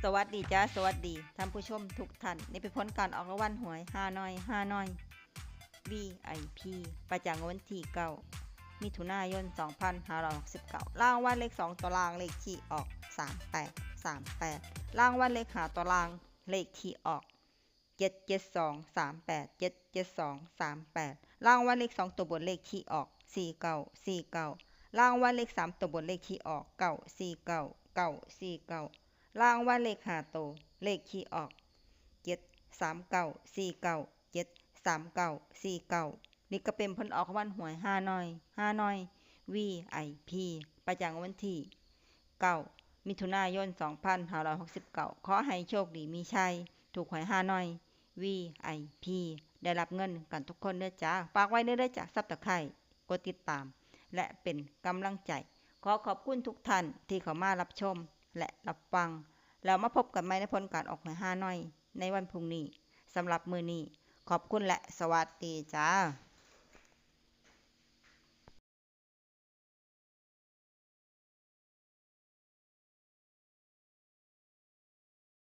ສະຫວັດດີຈ້າ ສະຫວັດດີທ່ານຜູ້ຊົມທຸກທ່ານ. ນີ້ເປັນຜົນການອອກລາງວັນຫວຍຮານ້ອຍ ຮານ້ອຍ ວີໄອພີ ປະຈຳວັນທີເກົ້າ ມິຖຸນາຍົນ ສອງພັນຫ້າຮ້ອຍຫົກສິບເກົ້າ. ລາງວັນເລກສອງຕົວລ່າງ ເລກທີ່ອອກ ສາມແປດ ສາມແປດ. ລາງວັນເລກຫ້າຕົວລ່າງ ເລກທີ່ອອກ ເຈັດເຈັດສອງ ສາມແປດ ເຈັດເຈັດສອງ ສາມແປດ. ລາງວັນເລກສອງຕົວບົນ ເລກທີ່ອອກ ສີ່ເກົ້າ ສີ່ເກົ້າ. ລາງວັນເລກສາມຕົວບົນ ເລກທີ່ອອກ ເກົ້າສີ່ເກົ້າ ເກົ້າສີ່ເກົ້າ. ລາງວັນເລກຫ້າໂຕ ເລກທີ່ອອກ ເຈັດສາມເກົ້າ ສີ່ເກົ້າ ເຈັດສາມເກົ້າ ສີ່ເກົ້າ. ນີ້ກໍເປັນຜົນອອກລາງວັນຫວຍຮານ້ອຍ ຮານ້ອຍ ວີໄອພີ ປະຈຳວັນທີເກົ້າ ມິຖຸນາຍົນ ສອງພັນຫ້າຮ້ອຍຫົກສິບເກົ້າ. ຂໍໃຫ້ໂຊກດີມີໄຊ ຖືກຫວຍຮານ້ອຍ ວີໄອພີ ໄດ້ຮັບເງິນກັນທຸກຄົນເດີຈ້າ. ຝາກໄວ້ເດີ ເດີຈ້າ Subscribe ກົດຕິດຕາມ ແລະ ເປັນກຳລັງໃຈ. ຂໍຂອບຄຸນທຸກທ່ານທີ່ເຂົ້າມາຮັບຊົມ ແລະ ຮັບຟັງ ແລ້ວມາພົບກັນໃໝ່ໃນຜົນການອອກຫວຍຮານ້ອຍໃນວັນພຸ່ງນີ້. ສຳລັບມື້ນີ້ ຂອບຄຸນ ແລະ ສະຫວັດດີຈ້າ.